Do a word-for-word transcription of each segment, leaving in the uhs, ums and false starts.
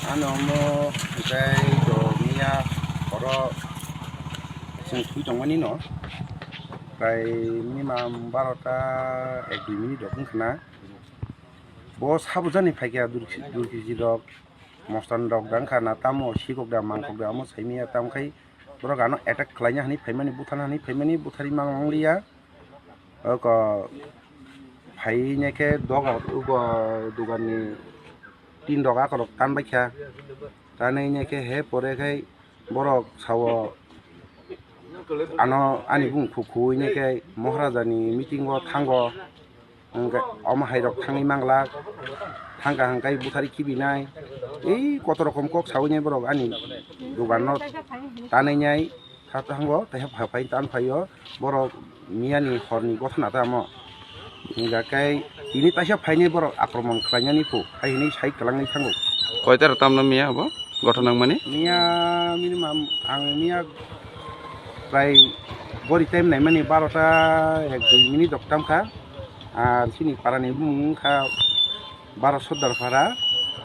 Ano omo hwnkhe do miya horo chwng thwi tongmani no, prai minimum barota ek dui minute rok wngkha na. Bo sabo jani phaikha durkhi-, durkiji rok, mostan rok da wngkha na, tamo sikok da mangkok da omo saimanya, tamo khai borok ano attack khlaina hinwi phaimani, buthana hinwi phaimani, buthari mang mangliya. Oko phai nai khe doga uko dogan ni tin doga korok tan bai kha. Tanwi nai khe he pore khai borok sao ano ani bung khu khuwi nai khe Maharaja ni meeting o thango. Hwnkhe omo hai rok thangwi manglak, thangkha hwnkhe buthari khibinai. Ei koto rokom kok sawi nai borok ani dogan no tanwi nai. Kha thango, tei pha-, phai tan phaio, borok miyani horni gothana tamo. Hingkha khe tini taisa phainai borok akromon khlainani phu, hai hwnwi sai kwlangwi thango. Koita rok tamno miya abo gothon nangmani? Miya minimum ang miya prai bori time naimani barota ek dui minute rok tamkha. Ar chini parani bumung wngkha Baro Sordar Para,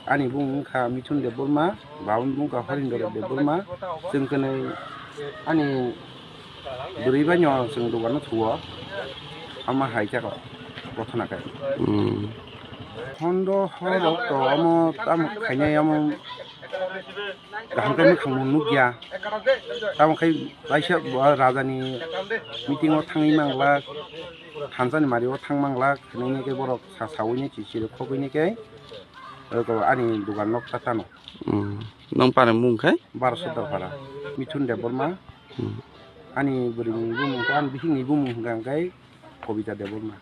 ani bumung wngkha Mithun Debbarma, babani bumung wngkha Horindra Debbarma, chwng kwnwi ani bwrwi baino chwng dogano thuo, ama hai khe gothona khe. Hmm. Hondo horok to omo tamo khainai omo kaham khe mwkhang nukya. Tamo khai kaisa bo rajani meeting o thangwi manglak, thansani mari o thang manglak, hinwi khe borok sa sawi ni chichi rok khogwi ni khe, eko ani dogan nok ta tano. Hmm. Nong para mung khai? Baro Sordar Para, Mithun Debbarma, Hmm. ani bwrwi ni bumung khe, ani bising ni bumung hwnkha khe Kobita Debbarma.